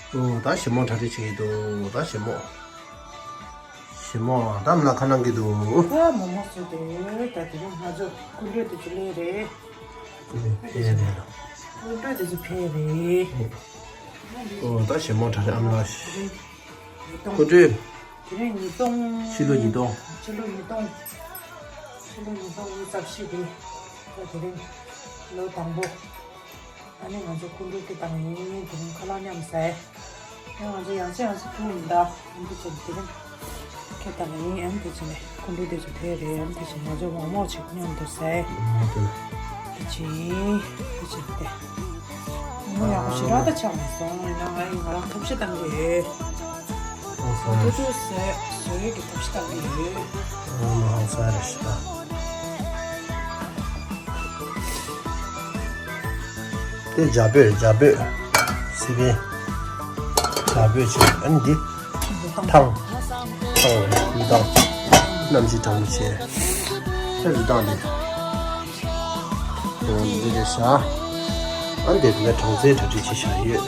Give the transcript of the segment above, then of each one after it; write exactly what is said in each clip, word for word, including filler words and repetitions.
ཨོ། ད་ཞིམ་མོ་གྲ་སྒྲིག་བྱེད་ཀྱི་འདུག་ད་ཞིམ་མོ། ཞིམ་མོ། ད་མ་ལ་ཁ་ནང་གི་འདུག་ད་མོག་མོག་བཟོས་ཏེ། ད་དེ་རིང་ང་ཚོ་སྐུ་མགྲོན་དེ་ཚོ་སླེབས་རེད། ཕེབས་རེད། སྐུ་མགྲོན་དེ་ཚོ་ཕེབས་རེད། ཨོ། ད་ཞིམ་མོ་གྲ་སྒྲིག་ཨ་མ་ལགས། སྐུ་མགྲོན། དེ་རིང་ཉིས་སྟོང་། ཕྱི་ལོ་ཉིས་སྟོང་། ཕྱི་ལོ་ཉིས་སྟོང་། ཕྱི་ལོ་ཉིས་སྟོང་ཉི་ཤུ་རྩ་བཞི་གི། ད་དེ་རིང་ལོ་དང་པོ། ཨ་ནི་ང་ཚོ་སྐུ་མགྲོན་ཁྱེད་དང་ཡིན། དེ་རིང་ཁ་ལག་མཉམ་ཟས། ཨ་ང་ཚོ་ཡང་སེ་ཡང་སེ་ཐུག་མི་འདུག་འདི་བྱས་དེ་རིང་ཁྱེད་དང་ཡིན། ཨ་ནི་དེ་བྱས་ནས་སྐུ་མགྲོན་དེ་ཚོ་ཕེབས་རེད། ཨ་ནི་དེ་བྱས་ང་ཚོ་མོག་མོག་ཅིག་མཉམ་དུ་ཟས། དེ་བྱས་དེ་བྱས་ཏེ། མོག་མོག་ཡག་པོ་ཞེ་དྲག་ད་ཆགས་མ་སོང་། ཡིན་ན་ང་ཡིས་ང་རང་ཐབས་ཤེས་བཏང་གི་ཡོད། ཨོ་ཧོ། ཐུག་ཐུག་བཟོས་བཟོས་ཀྱི་ཐབས་ཤེས་བཏང་གི་ཡོད། ཨོ་ཧོ། ཧོ་ས་རེ་ཤི་ད། དེ་ཇ་བོད་རེད། ཇ་བོད། སི་པན། ཇ་བོད་བྱས། ཨ་ནི་འདི་ཐང་། ཐང་རེད། རི་ཐང་། གནམ་གཤིས་གྲང་མོ་བྱས། ཨ་རི་ཐང་འདི། འོ་འདི་རེད་ཤག་ཨ་འདི་ནས་གྲོང་ཚོའི་གྲ་སྒྲིག་བྱེད་བཞག་ཡོད།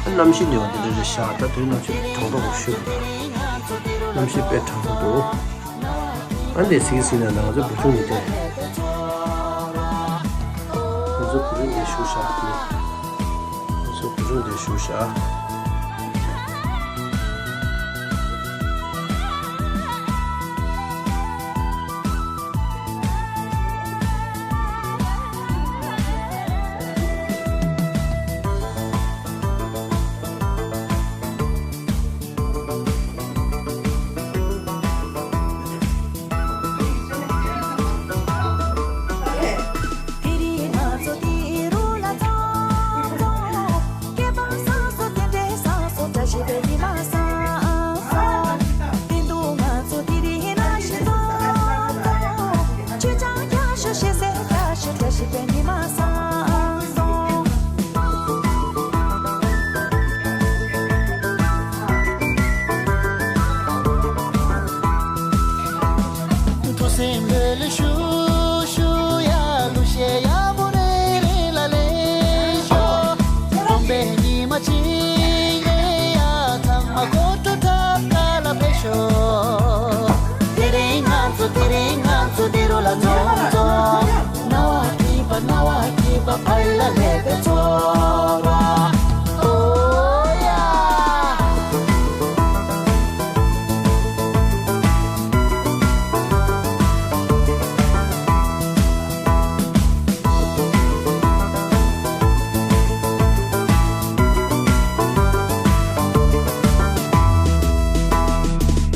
ཨ་གནམ་གཤིས་ནི་འོ་འདི་འདྲ་རེད་ཤག་ད་དུས་གནམ་གཤིས་གྲང་མོ་ཞུ། གནམ་གཤིས་དཔེ་གྲང་མོ་འདུག་ཨ་འདི་སིང་སིང་ནས་ང་ཚོ་བུ་ཆུང་ནས་བསྡད། ང་ཚོ་བུ་ཆུང་འདི་བཞུགས་ཤག་ང་ཚོ་བུ་ཆུང་འདི་བཞུགས་ཤག་ཐུགས་སེམས་ལྷོད་ལྷོད་ཞུ་ཞུ་ཡ། གླུ་གཞས་ཡག་པོ་རེ་རེ་ལ་ལེན་ཤོག་སྟོན་པའི་ཉི་མ་གཅིག་རེ་ཡ། ཚང་མ་སྒོ་འགྲོ་ཐབ་ཀ་ལ་ཕེབས་ཤོག་དེ་རིང་ང་ཚོ་དེ་རིང་ང་ཚོ་འདི་རུ་ལ་འཛོམས་འཛོམས། རྣ་བ་སྐྱིད་པ་རྣ་བ་སྐྱིད་པ། ཕ་ཡུལ་ལ་སླེབས་པའི་ཚོར་བ། ཨོ་ཡ།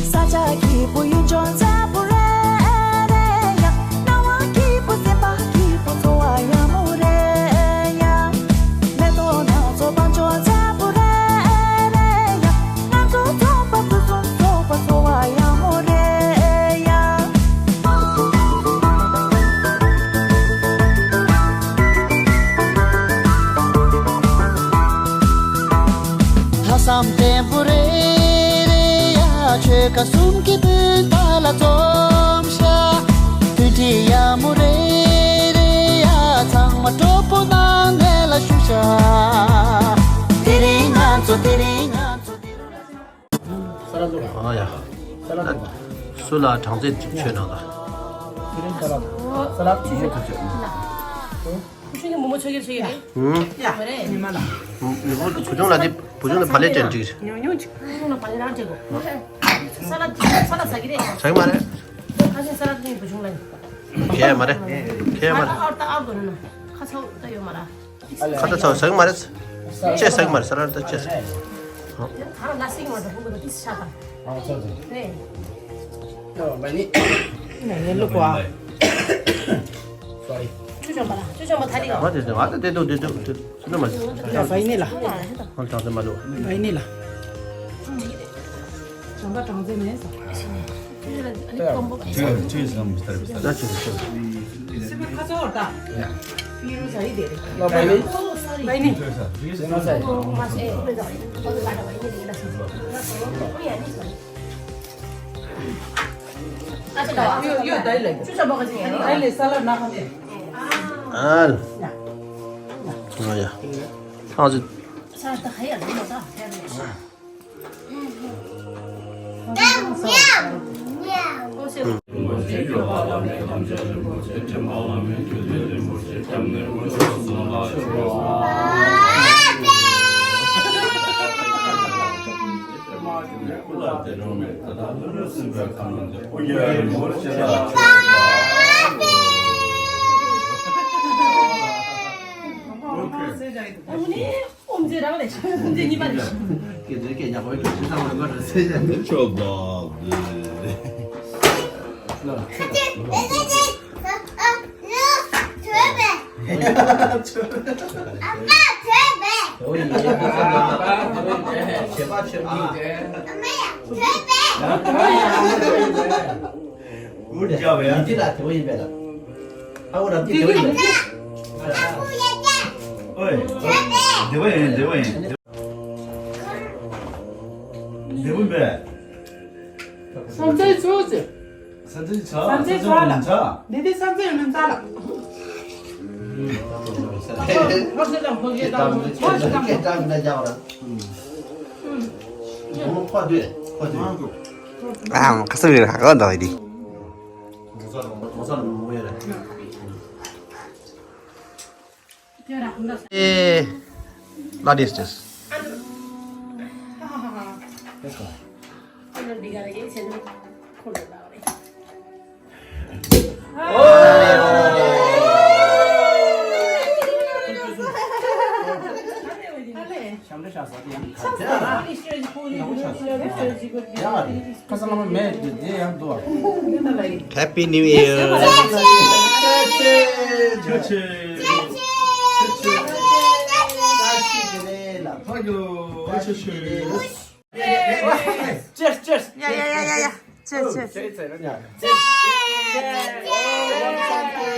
ས་ཆ་སྐྱིད་པོ་ཡུལ་ལྗོངས་མཛེས་པོ་རེད་ཡ། སྣང་བ་སྐྱིད་པོ་སེམས་པ་སྐྱིད་པོ་འཚོ་བ་ཡག་མོ་རེད་ཡ། མེ་ཏོག་སྣ་ཚོགས་དཔལ་འབྱོར་མཛེས་པོ་རེད་ཡ། ང་ཚོ་ཚོགས་པ་ཕུན་སུམ་ཚོགས་པ་འཚོ་བ་ཡག་མོ་རེད་ཡ། ལྷག་བསམ་བརྟན་པོ་རེ་རེ་ཡ། ཆོལ་ཁ་གསུམ་གྱི་སྤུན་ཟླ་ལ་འཛོམས་ཤག་མཐུན་སྒྲིལ་ཡག་མོ་རེ་རེ་ཡ། ཚང་མ་སྤྲོ་པོ་ངང་ནས་ལ་བཞུགས་ཤག་དེ་རིང་ང་ཚོ་དེ་རིང་ང་ཚོ་དེ་རིང་ང་ཚོ། ཨ་ཡ། སུ་ལ་གྲངས་ཚད་ཅིག་ཆོད་ན་ད། ཁུ་ཆུང་གི་མོ་མོ་ཆོད་ཀྱི་ཆོད་ཀྱི་རེད། ཧུམ། ཡ་མ་རེད། ཉི་མ་ལ། ཧུམ། ནི་བུ་བུ་ཆུང་ལ་དེ་བུ་ཆུང་ལ་བག་ལེབ་ཅན་ཅིག་ཉུང་ཉུང་ཅིག་བུ་ཆུང་ལ་བག་ལེབ་རང་སྤྲད་དགོས། ས་ལ་ས་ལ་ཟ་གི་རེད། ཟ་གི་མ་རེད། ཁ་ཆེ་ས་ལ་ནི་བུ་ཆུང་ལ་ནི། གས་མ་རེད། གས་མ་རེད། ཨར་ད་ཨར་དགོས་ན་ཁ་ཚ་ད་ཡོད་མ་ར། ཁ་ད་ཚ་ཟ་གི་མ་རེད། ཅེ་ཟ་གི་མ་རེད། ས་ལ་ད་ཅེ་ཟ། ཨ་ལ་སིང་མ་ད་བུ་གུ་ད་ཏིས་ཤ་ད། ཨ་ཚ་ཚ། ནེ། ནེ་ལུ་ཀོ། Sorry། ཅུ་ཅོ་མ་ལ་ཅུ་ཅོ་མ་ཐ་རི་ལ། མ་དེ་དེ་ང་ད་དེ་དུ་དེ་དུ་དེ་དུ་མ་ལ། ཡ་བའི་ནེ་ལ། ང་ད་དེ་མ་ལ། བའི་ནེ་ལ། ཅོང་ད་གྲངས་ཚད་མེད་ས། ཅི་ཅི་ཟམ་སྟར་བི་སྟར། ད་ཅི་ཅི། སི་པ་ཁ་ཚོར་ད། ཡ། ཕི་རུ་ཟ་ཡི་དེ་རེད། ལ་བའི་ནེ། ཨ་ལ། ཨ་ཡ། ཐང་ཅིག་ཨོམ་ཚེ་རང་ལས་ཤོག་ཨོམ་ཚེ་གཉིས་པ་ལས་ཤོག་སྐད་ཆ་སྐད་ཉག་པོའི་གྲོས་ཆོད་ཚང་མ་ལ་ཟེར་བྱ། ཆོག་པ། ཨ་མ་ཡ། ཨ་མ་ཡ། ཨ་མ་ཡ། ཨུར་རྒྱབ་ཡ། འདི་ལ་དེ་བ་ཡིན་པས་ལ། ཨ་འུ་ར་འདི་དེ་བ་ཡིན་པས། ཨོའི། འདི་བ་ཡིན། འདི་བ་ཡིན། འདི་བ་ཡིན་པས། སང་ཚེ་ཆོག་ཅེ། སང་ཚེ་ཆོག་སང་ཚེ་ཆོག་ལ། འདི་དེ་སང་ཚེ་ཡོད་མིན་ཙ་ལ། ཨ་ཁ་སང་རེད་ཧ་གོ་འདུག་ཡིན་དེ། ཨེ། ལ་དེས་དེས། ཁ་སང་ལ་མ་མེད་དེ་དེ་ཡང་འདུག Happy New Year. Cheers, cheers. Yeah, yeah, yeah, yeah, yeah. Cheers, cheers. Cheers.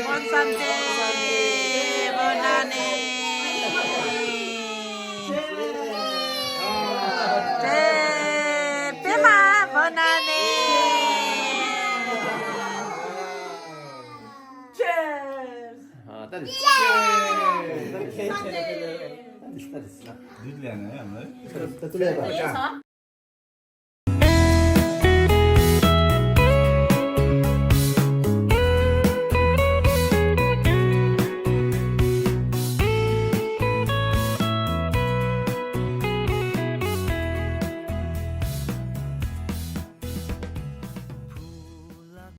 Bonne santé, bonne année. Cheers. Pema, bonne année. Cheers. ཨ། ད་རེས། ད་རེས། ད་རེས། ད་རེས། ད་རེས།